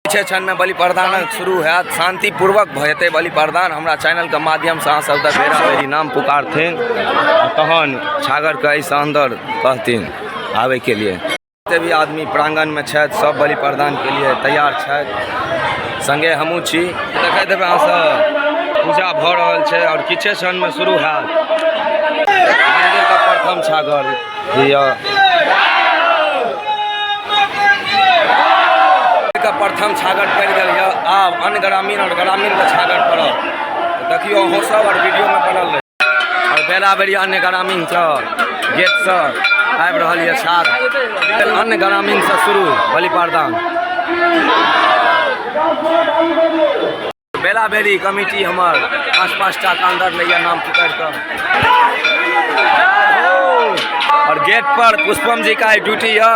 किछे क्षणमे बलि प्रदानक शुरू हैत, शांतिपूर्वक हेतै बलि प्रदान। हमरा चैनलके माध्यमसँ अहाँ सब बेरा बेरी नाम पुकारथिन, तहन छागरके एहिसँ अन्दर कहथिन आबैके लिए। जते भी आदमी प्रांगणमे छथि सब बलि प्रदानके लिए तैयार छथि, संगे हमहूँ छी। देखैत हेबै अहाँ सब पूजा भऽ रहल छै आओर किछे क्षणमे शुरू हैत मन्दिरके प्रथम छागर यऽ के प्रथम छागर पड़ि गेल यऽ। आब अन्य ग्रामीण आओर ग्रामीणके छागर पड़त, देखियौ अहूँ सब आओर वीडियोमे बनल रही। आओर बेरा बेरी अन्य ग्रामीणसँ गेटसँ आबि रहल यऽ छाग, अन्य ग्रामीणसँ शुरू बलि प्रदान। बेला बेरी कमिटी हमर पाँच पाँच टा के अंदर लैया नाम पुकारि कऽ, और गेट पर पुष्पम जी का ड्यूटी यऽ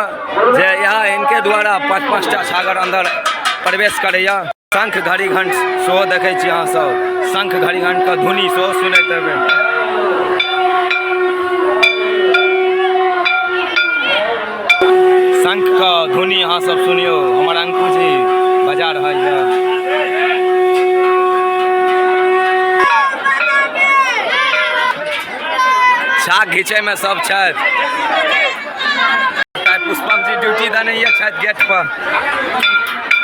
जे यहाँ इनके द्वारा पाँच पाँच टा छागर अंदर प्रवेश करैया। शंख घड़ी घंट सेहो देखै छी अहाँ सब, शंख घड़ी घंट के धुनी सेहो सुनैत हेबै। शंख के धुनी अहाँ सब सुनियौ, हमर अंकु जी बजा रहल यऽ। छाक घिचै में सब छथि। पुष्पम जी ड्यूटी देने यऽ छथि गेट पर,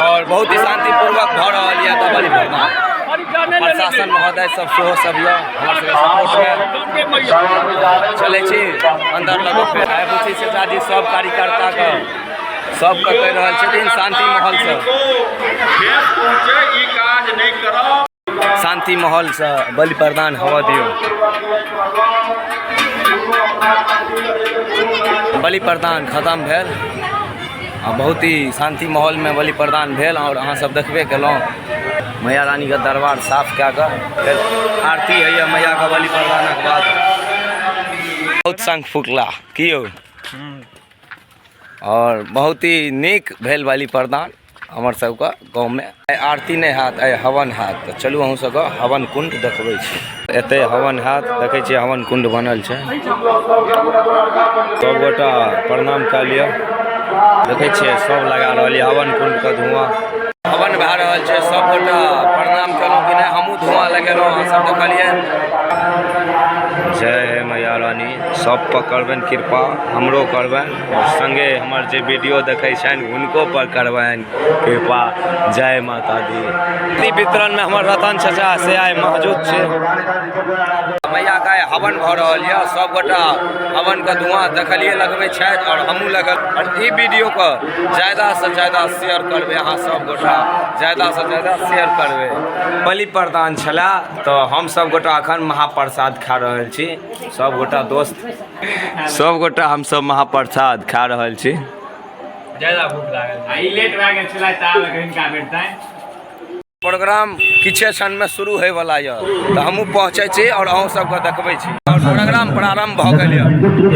और बहुत ही शांतिपूर्वक भऽ रहल यऽ तऽ बलि प्रदान। प्रशासन महोदय सब सेहो सब यऽ हमर सबके सपोर्ट में। चलै छी अंदर लगो फेर आइ बुझै चाचा जी सब कार्यकर्ता के सबके कहि रहल छथिन शांति माहौल से, शांति माहौल से बलि प्रदान होबऽ दियौ। बलि प्रदान खत्म भेल आ बहुत ही शांति माहौल में बलि प्रदान भेल। और अहाँ सब देखबे केलहुँ मैया रानी के दरबार साफ कए कऽ फेर आरती होइए मैया के बलि प्रदानक बाद। बहुत शंख फुकला की यौ, और बहुत ही नीक भेल बलि प्रदान हमर सबके गाँवमे। आइ आरती नहि हैत, आइ हवन हैत। तऽ चलू अहूँ सबके हवन कुंड देखबै छी। एतै हवन हैत, देखै छियै हवन कुंड बनल छै। सब गोटा प्रणाम कए लिअ। देखै छियै सब लगा रहल यऽ हवन कुंडके धुआँ। हवन भए रहल छै, सब गोटा प्रणाम केलहुँ कि नहि, हमहूँ धुआँ लगेलहुँ, अहाँ सब देखलियै। जय हे मैया रानी, सब पर करबनि कृपा, हमरो करबनि, संगे हमर जे वीडियो देखै छनि हुनको पर करबनि कृपा। जय माता दी। ई वितरण में हमर रतन चाचा से आइ मौजूद छै। मैया के आइ हवन भऽ रहल यऽ, सब गोटा हवन के धुआं देखलियै लगबै छथि और हमहूँ लगल। और ई वीडियो के ज्यादा से ज्यादा शेयर करबै अहाँ सब गोटा, ज्यादा से ज्यादा शेयर करबै। बलि प्रदान छलै तऽ हम सब गोटा अखन महाप्रसाद खा रहल छी। सब गोटा दोस्त सब गोटा हम सब महाप्रसाद खा रहल छी। ज्यादा भूख लागल आ ई लेट भए गेल छलै तऽ आब हिनका भेटतै। प्रोग्राम किछे क्षण में शुरू होय वाला यऽ तऽ हमहूँ पहुँचै छी और अहूँ सबके देखबै छी। और प्रोग्राम प्रारंभ भऽ गेल यऽ,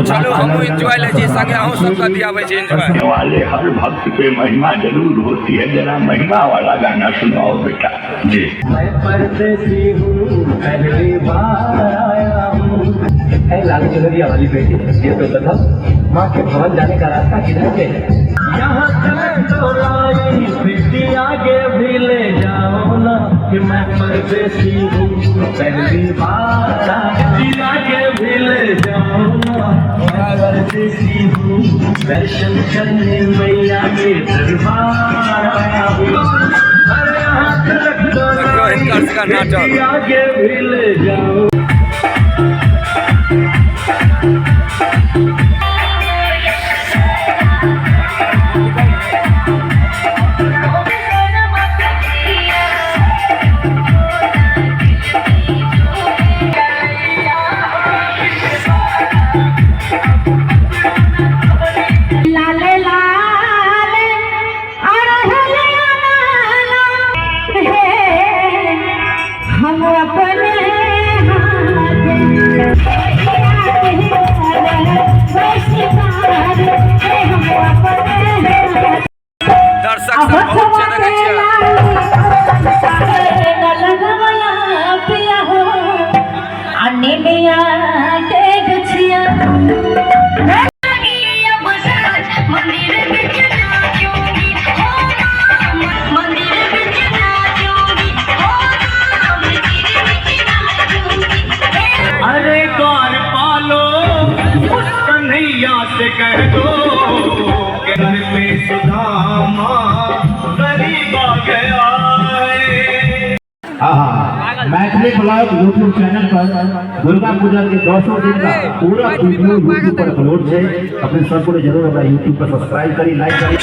चलू हमहूँ एंजॉय लै छी, संगे अहूँ सबके दियाबै छी एंजॉय। वाले हर भक्त पे महिमा जरूर होती है, जरा महिमा वाला गाना सुनाओ बेटा जी। मैं परदेसी हूँ पहली बार आया हूँ। है लाल चुनरिया वाली बेटी, ये तो बताओ माँ के भवन जाने का रास्ता किधर से है? यहाँ चले तो लाई बेटी आगे भी ले जाओ ना, कि मैं परदेसी हूँ पहली बार आगे भी ले जाओ ना। मैं परदेसी हूँ दर्शन करने मैया के दरबार आया हूँ। अरे हाथ रख दो देखियौ हिनकर सबके नाटक। आगे भी ले जाओ। लाल लाल अड़हुल हे हम अपने दर्शक सब बहुत छै, देखै छियै। सुदामा गरीब आ गया है। हाँ, मैथिली ब्लॉग यूट्यूब चैनल पर दुर्गा पूजा के 10 दिन का पूरा वीडियो यूट्यूब पर अपलोड है। अपने सबको जरूर अपना यूट्यूब पर सब्सक्राइब करी, लाइक करी।